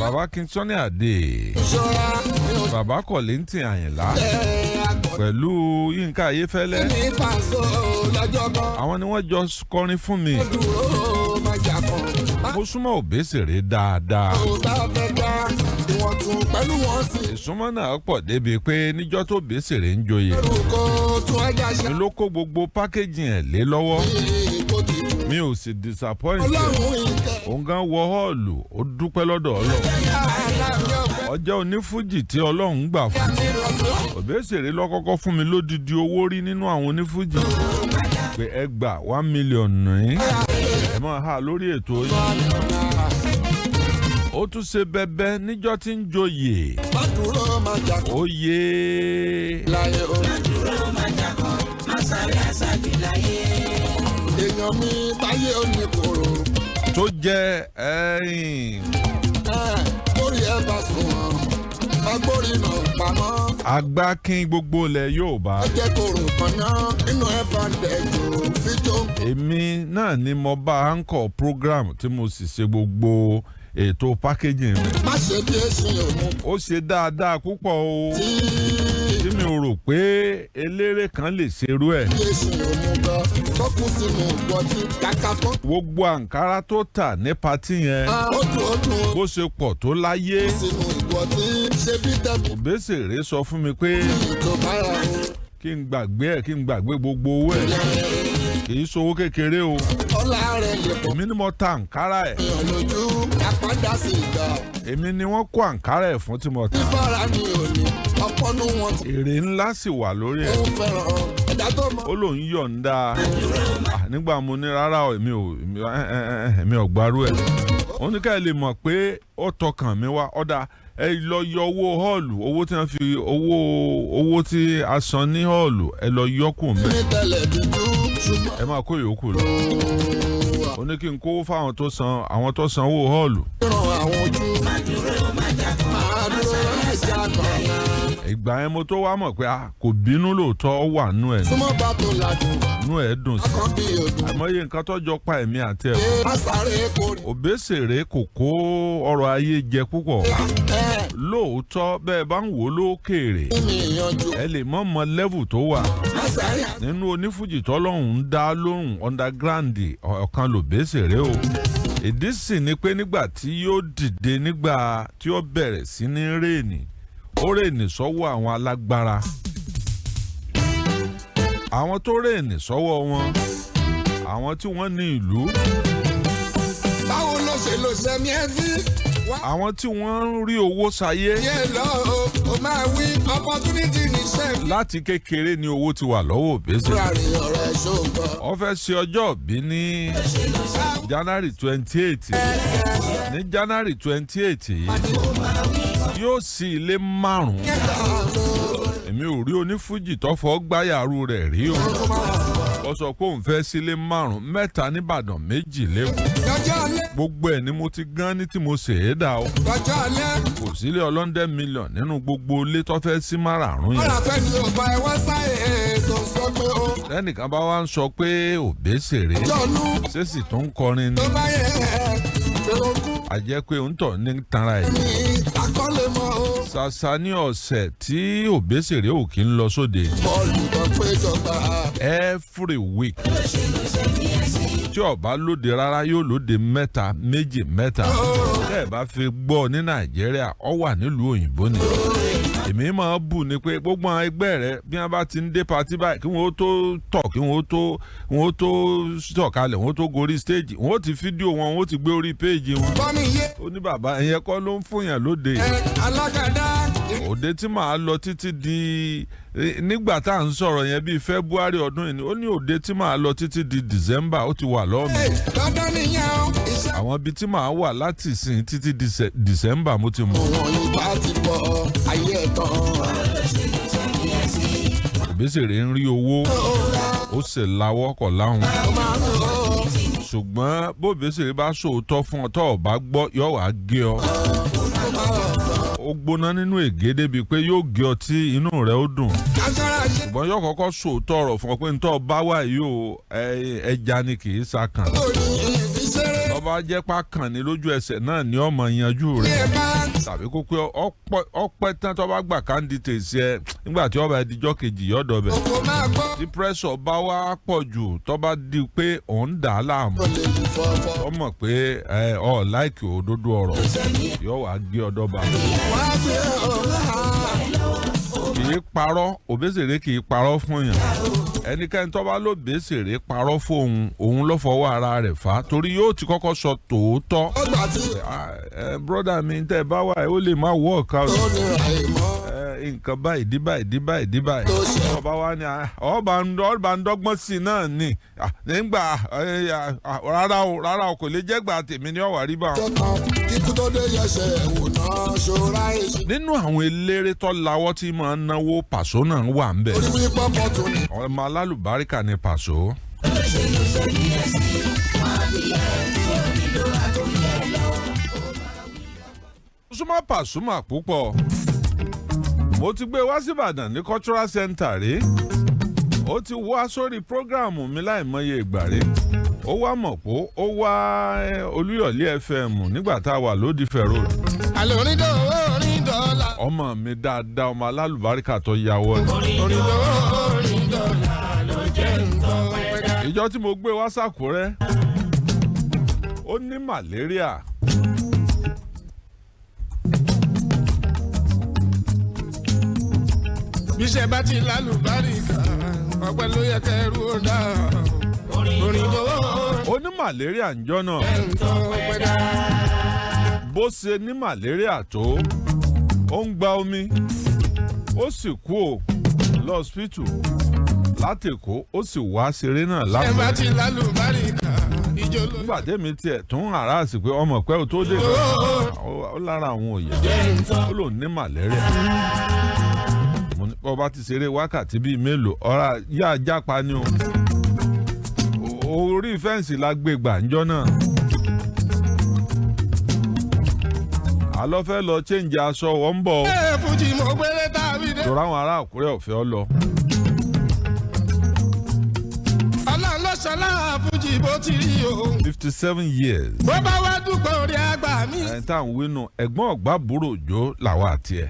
Bàbá King Sunny Adé, Ṣọ́ra mi ò Bàbá Kollington Àyìnlá tẹ́ àgbọ̀ pẹ̀lú Yínká Ayéfẹ́lẹ́, ní pàṣọ lọ́jọ́ kan. Àwọn ni wọ́n jọ kọrin fún mi. Dúró má jà kan. Má Mo súnmọ́ Òbésèré dáadáa. tó bá fẹ́ dá ìwọ̀n tún pẹ̀lú wọn sí. Ìsúnmọ́ náà pọ̀ débi pé níjọ́ tó Òbésèré ń joyè, Kó tún ẹja ṣe mi ló kó gbogbo package ẹ̀ lé lọ́wọ́. Kó ti dùn. Mi ò sì disappoint ẹ̀. Ọlọ́run ìkẹ́. Òun gan wọ hall, ó dúpẹ́ lọ́dọ̀ Ọlọ́run. Aláàbí ọ̀fẹ́ Ọjọ́ onífújì tí Ọlọ́run gbà fún. mi lọ́sọ̀. Òbésèré lọ́kọ́kọ́ fún mi lódidi owó rí nínú àwọn onífújì pé ẹ gbà 1 million ní ẹ máa hà lórí ètò yìí. Ó tún ṣe bẹbẹ níjọ́ tí ń joyè. Má dúró má jà kan Ó yé láyé o. Dúró má jà kan, má sáré àsájì láyé. Èèyàn mi táyé ò ní kòrò. Tó jẹ́ ẹ̀yìn Kórì ẹ bá sùn wọn. Má gbórí náà pamọ́. Agbákin gbogbo ilẹ̀ Yorùbá. Ẹ jẹ́ kòrò kan náà inú ẹ bá dẹ̀jọ́ fíjó. Èmi náà ni mo bá anchor program tí mo sì ṣe gbogbo ètò packaging rẹ̀. Má ṣe bí èsì òun Ó ṣe dáadáa púpọ̀ o, tí tí mi ò rò pé eléré kan lè ṣerú ẹ̀. Bí èsì òun gan tó kú sínú ìgbọ̀tí kàkà tó. Gbogbo àǹkárá tó tà ní party yẹn, Ó dùn, ó dùn bó ṣe pọ̀ tó láyé, sínú ìgbọ̀tí ṣe bí tẹ̀bí Òbésèré sọ fún mi pé tó bára o. kí n gbàgbé ẹ̀, kí n gbàgbé gbogbo owó ẹ̀, kì í ṣowó kékeré o. Ọlá rẹ̀ lè pọ̀ Èmi ni mo ta àǹkárá ẹ̀. èèyàn lójú àpáda sí ìgbà. Èmi ni wọ́n kó àǹkárá ẹ̀ fún tí mo ta. Fífara ni òní ọpọ́nú wọn ti Èrè ńlá sì wà lórí ẹ̀. ń fẹ́ràn ẹ̀dá tó mọ. Ó lóun yọ̀ǹda. Ah, nígbà mo ní rárá o, èmi ò èmi ẹ, ẹ, ẹ, èmi ò gbarú ẹ̀. Ó ní ká ẹ lè mọ̀ pé ó tọkàn mi wá ọ̀dà, ẹ lọ yọ owó hall, owó tí wọ́n fi owó tí a san ní hall, ẹ lọ yọkù mẹ́. Ní tẹ̀lẹ̀ dúdú ṣùgbọ́n Ẹ máa kó yòókù lọ. Ó ní kí n kówó fáwọn tó san, àwọn tó san owó hall. Ràn àwọn ojú. Má dúró má jà kan, Máa má dúró sáré ẹja àsájì kan. láyé. Ìgbà yẹn mo tó wá mọ̀ pé a kò bínú lóòótọ́, ó wà nú ẹ̀, Súnmọ́ bá tó ládùn nú ẹ̀ dùn sí. akàn bí odùn. Àmọ́yé nǹkan tọ́jọ́ pa ẹ̀mí àti ẹ̀. Má sáré kórè. Òbésèré kò kó ọrọ̀ ayé jẹ púpọ̀. Ẹ Lóòótọ́, bẹ́ẹ̀ bá ń wò ó lókèèrè, mi ìyanjú. ẹ lè mọ̀ mọ level tó wà Má sáré nínú onífújì tọ́lọ́hún ń dá lóhùn underground, ọ̀kan l'Òbésèré o. Ìdí sì ni pé nígbà tí yóò dìde, nígbà tí ó bẹ̀rẹ̀ sí ní reign, ó reign sọ́wọ́ àwọn alágbára, àwọn tó reign sọ́wọ́ wọn, àwọn tí wọ́n ní ìlú, Báwo ló ṣe lò ṣẹ́mi ẹ́ sí? Wá àwọn tí wọ́n ń rí owó sayé. Yé lọ o, o máa wí opportunity níṣẹ́ mi. Láti kékeré ni owó ti wà lọ́wọ́ Òbésèré. Fúrarì ọ̀rẹ́ ṣògbọ́n. Ó fẹ́ ṣe ọjọ́ ìbí ní January 28. Ní January 28 yìí yóò sí ilé márùn-ún. Èmi ò rí onífújì tọ́fọ́ gbáyàrú rẹ̀ rí o. Ó sọ pé òun fẹ́ sílé márùn-ún, mẹ́ta nìbàdàn, méjì lẹ́kọ̀ọ́. Lọ́jọ́ alẹ́. Gbogbo ẹ̀ ni mo ti gán ní tí mo ṣe é dà o. Lọ́jọ́ alẹ́. Kò sílé ọlọ́ndẹ́ mílíọ̀n nínú gbogbo ilé tó fẹ́ sí márààrún yẹn. Ọ̀rọ̀ fẹ́ ni ò bá ẹ wá sáyé tó sọ pé ó. Lẹ́nìkan bá wá ń sọ pé Òbésèré Jọ̀nú ṣèṣì tó ń kọrin ni, tó bá yẹ ẹ fèrè kú àjẹ́ pé ń tọ̀ ní tanra ẹ̀. ní akọ́lé mọ́ o. Ṣàṣà ní ọ̀sẹ̀ tí Òbésèré ò kí ń lọ sóde. Bọ́ọ̀lù kan péjọba. Every week, tí ó bá lóde rárá, yóò lóde mẹ́ta, méjì, mẹ́ta. Tẹ́ ẹ̀ bá fi gbọ́ ní Nàìjíríà, ọ wà nílùú òyìnbó ni. Èmi máa bù ni pé gbogbo àwọn ẹgbẹ́ rẹ, bí wọ́n bá ti ń dé party báyìí, kí wọ́n ó tó tọ̀, kí wọ́n ó tó sọ̀kalẹ̀, wọ́n ó tó gorí stage, wọ́n ó ti fídíò wọn, wọ́n ó ti gbé orí péèjì wọn. Bọ́mi yé. Ó ní bàbá ìyẹn kọ́ ló ń fúnyàn lóde. Ẹ alágàdá. Òde tí màá lọ títí di nígbà tá à ń sọ̀rọ̀ yẹn, bíi February ọdún yìí ni, ó ní òde tí màá lọ títí di December ó ti wà lọ́ọ̀ mi. Dandan nìyẹn o. Iṣẹ́ Àwọn ibi tí màá wà láti ìsìn títí di December mo ti mọ̀. Wọn yìí bá ti bọ̀ ayé ẹ̀ tán. Òbésèré ń rí owó, ó sì lawọ́ kọ̀ láhùn. Ó máa ń lọ. Ṣùgbọ́n bóbésèré bá sòótọ́ fún ọ, tó o bá gbọ́, yóò wá gé ọ. Ó gbóná nínú ègé débi pé yóò gé ọ tí inú rẹ̀ ó dùn. Aṣọ́ra ṣe. Ṣùgbọ́n yóò kọ́kọ́ sòótọ́ ọ̀rọ̀ fún ọ pé ntọ́ bá wà yìí o, ẹja ni, kì í sakàn. Lórí ìfiṣẹ́rẹ́. Bọ́ba jẹ́ pákàn ní lójú ẹsẹ̀ náà ni ọmọ yanjú Ní rẹ̀ ẹ bá tàbí kó pé ọpẹ́ tán tó bá gbà kándídéètì ẹ nígbà tí ọba ẹdíjọ́ kejì yọ̀dọ̀ bẹ̀. kò máa gbọ́. Tí pírẹ́sọ̀ bá wá pọ̀ jù tó bá di pé òun dà á láàmú, Kò lè lù fọ́fọ́. ó mọ̀ pé ẹ ọ láìkì òdodo ọ̀rọ̀ yóò wá gé ọ̀dọ́ bá. Wá gbé ọ̀la. Kì í parọ́, Òbésèré kì í parọ́ fún yàn. Ẹnikẹ́ni tó bá lóbésèré parọ́ fóun, òun ló fọwọ́ ara rẹ̀ fà á, torí yóò ti kọ́kọ́ sọ tòótọ́. Ọgbà tí Ah, ẹ brọ́dà mi tẹ́ ẹ bá wà ó lè má work out. ó nira ìmọ̀. Ẹ, nǹkan báyìí dí báyìí dí báyìí dí báyìí. Tó ṣe. Ọba wa ni ah, ọba ń dọ́gbọ́n sí i náà ni. Ah, nígbà ẹ, ah, rárá o, rárá o, kò lè jẹ́ gbà tèmi ní ọ̀wà rí bá wọn. Jọ̀kan kíkú tó dé yẹsẹ̀ ẹ̀wò náà ṣọ́ra èṣù. Nínú àwọn eléré tó lawọ́ tí máa ń náwó, Pàṣọ náà wà ń bẹ̀. Orí wípọ́ pọ̀tù ni. Ọmọ alálùbáríkà ni Pàṣọ. Súnmọ́ Pàṣùmà púpọ̀. Mo ti gbé wá síbàdàn ní cultural center rí. Ó ti wá sórí prógráàmù mi láìmọye ìgbà rí. Ó wá mọ̀ pé ó wá Olúyọ̀lé FM nígbà tá a wà lódìfẹ̀ road. Àlè onídọ̀ onídọ̀ọ́lá. Ọmọ mi dáadáa, ọmọ alálùbáríkà tó yàwọ́ ni. Onídọ̀ onídọ̀ọ́lá ló jẹ́ nǹkan pẹ́ká. Ìjọ tí mo gbé wá sàkúrẹ́, ó ní màlẹ́ríà. Bíṣẹ́ bá ti lálùbáríkà, ọpẹ́ ló yẹ kẹrù ó dá. Onídọ̀ Ó ní màlẹ́ríà ńjọ́ náà. nǹkan pẹ́ká. Bó ṣe ní màlẹ́ríà tó, ó ń gba omi, ó sì kú ò lọ́sípítù látèkó, ó sì wá ṣeré náà Bíṣẹ́ bá lápẹ́. ti lálùbáríkà, ìjọ ló Nígbà tẹ́mi tiẹ̀ tún àràsì pé ọmọ pẹ́ ò tó dé ó lára àwọn òye, ó lòun ní màlẹ́ríà. Mo ní bọ́ bá ti ṣeré wákàtí bíi mélòó ọ̀rá yá jápa ni o. Orí fẹ́ǹsì la gbé gbà ńjọ́ náà. Àlọ́ fẹ́ lọ chéǹjì aṣọ wọ́n ń bọ̀ o. Ẹ fújì mo gbélé tàbí dé. Tòrá àwọn ará Àkúrẹ́ ọ̀fẹ́ ọ lọ. Ọlọ́run ló ṣọlá fújì bó ti rí o. 57 years. Bó bá wá dúpẹ́ orí àgbà mi. Ẹ̀ tá à ń wínú ẹ̀gbọ́n ọ̀gbá búrò òjò làwa àti ẹ̀.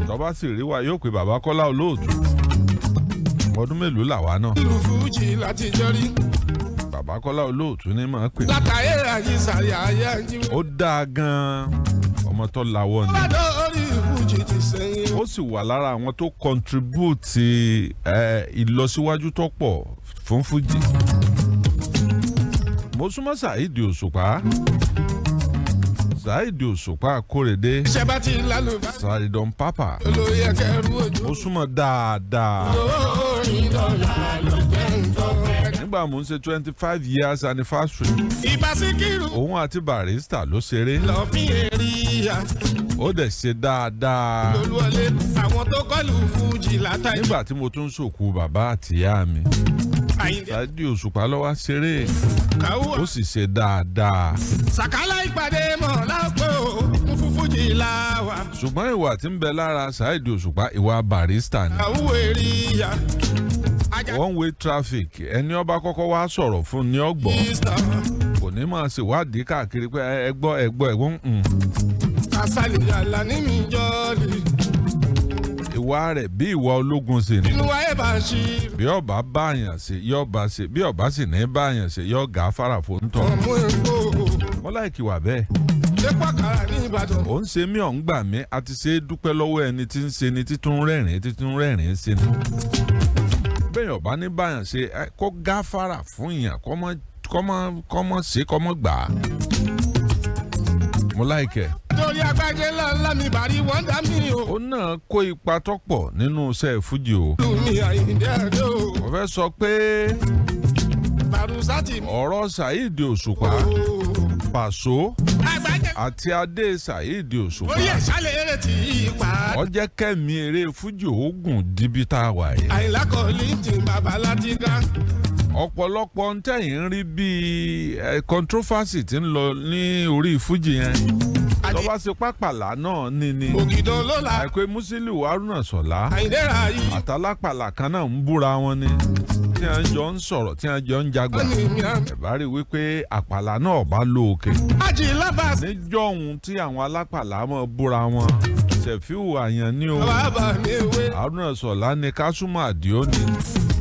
Tọ́ba sì rí wa yóò pé bàbá Kọ́lá Olóòtú. Ọdún mélòó làwa náà? Ìlú fújì láti jọrí. Bàbá Kọ́lá Olóòtú ní máa pè. Látàyè àyíṣàyà ayé àjíwé. Ó dáa gan-an, ọmọ tó lawọ́ ni. Lọ́dọ̀ orí fújì ti sẹ́yìn. Ó sì wà lára àwọn tó contribute ìlọsíwájú tó pọ̀ fún fújì. Mo súnmọ́ Saheed Òṣùpá, Saheed Òṣùpá Akórèdé, Iṣẹ́ bá ti lálùbá Saheed Papa. ló yẹ kẹrù ojú. Mo súnmọ́ dáadáa. Orin dọ́là ló jẹ́ nǹkan pẹ́ká. Nígbà mo ń ṣe 25 years anniversary, Ìbá Síkírù òun àti Barrister ló ṣeré. lọ fi èrìyà Ó dẹ̀ ṣe dáadáa. lolúwọlé àwọn tó kọlù fújì látàyè. Nígbà tí mo tún sòkú bàbá àtìyá mi, Àyìndé Saheed Òṣùpá ló wá ṣeré, Kàwúà ó sì ṣe dáadáa. Sàkálà ìpàdé mọ̀ lápò mú fún fújì láwà. Ṣùgbọ́n ìwà tí ń bẹ lára Saheed Òṣùpá, ìwà Barrister ni. Kàwúà èrìyà. Ajá One way traffic, ẹni ọba kọ́kọ́ wá sọ̀rọ̀ fún ní ọgbọ̀n ìsà kò ní máa ṣèwádìí káàkiri pé ẹ gbọ́, ẹ gbọ́, ẹ gbọ́ ń. Kásálì Àlàní mi jọ́ọ̀lì. Ìwà rẹ̀ bí ìwà ológun sì ni. Inú ayé bá ṣí. Bí ọba báyàn ṣe yọba ṣe, bí ọba sì ní báyàn ṣe yọ gà fárafó ń tọ̀. Ọmọ èkó. Wọ́n láìkí wà bẹ́ẹ̀. Lépa kàrà ní Ìbàdàn. Ò ń ṣe mí, ò ń gbà mí, a ti ṣe é dúpẹ́ lọ́wọ́ ẹni tí ń ṣe ni títún rẹ́rìn títún rẹ́rìn ṣe ni. Bẹ́ẹ̀ ọba ní báyàn ṣe kó gáfárà fún yàn, kọ́mọ kọ́mọ ṣe kọ́mọ gbà á. Mo láìkẹ́. Torí agbájé ńlá mi bàrí wọ́n dá mi o. Ó náà kó ipa tó pọ̀ nínú iṣẹ́ fújì o. Lù mí Àyìndé Àdó. Mo fẹ́ sọ pé Bàrúsátì mi. ọ̀rọ̀ Saheed Òṣùpá, Pàṣọ Agbájé àti adé Saheed Òṣùpá, orí ẹ̀ṣálẹ̀ eré tí í pa. ó jẹ́ kẹ́mi eré fújì ogun díbi tá a wà yìí. Àyìnlá kò ní tì bàbá láti dá. Ọ̀pọ̀lọpọ̀ ń tẹ̀yìn ń rí bíi controversy tí ń lọ ní orí fújì yẹn. Tó bá ṣe pápàlà náà ní Ògìdàn ló la. Àìpé Musiliu Haruna Sọ̀lá Àyìndéra yìí. àtàlápàlà kan náà ń búra wọn ni, tí wọ́n jọ ń sọ̀rọ̀, tí wọ́n jọ ń jagbà. Wọ́n ní mi àmì. Ẹ̀ bá rí wípé àpàlà náà bá lọ òkè. Ájì lábàs. Níjọ́hun tí àwọn alápàlà máa búra wọn, Ṣẹ̀fíù Àyàn ní o, Bàbá mi ewé. Haruna Sọ̀lá ni, Kásùmọ̀ Àdìó ni,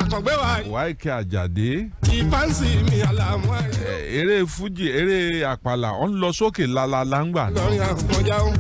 Àkàngbé wa. Wáìkì Àjàdé. Ìfáǹsì mi àlàmú ayé. Eré fújì, eré àpàlà ọ̀ ń lọ sókè lálálá ńgbà náà. Lọ́rin àfọ̀njá o.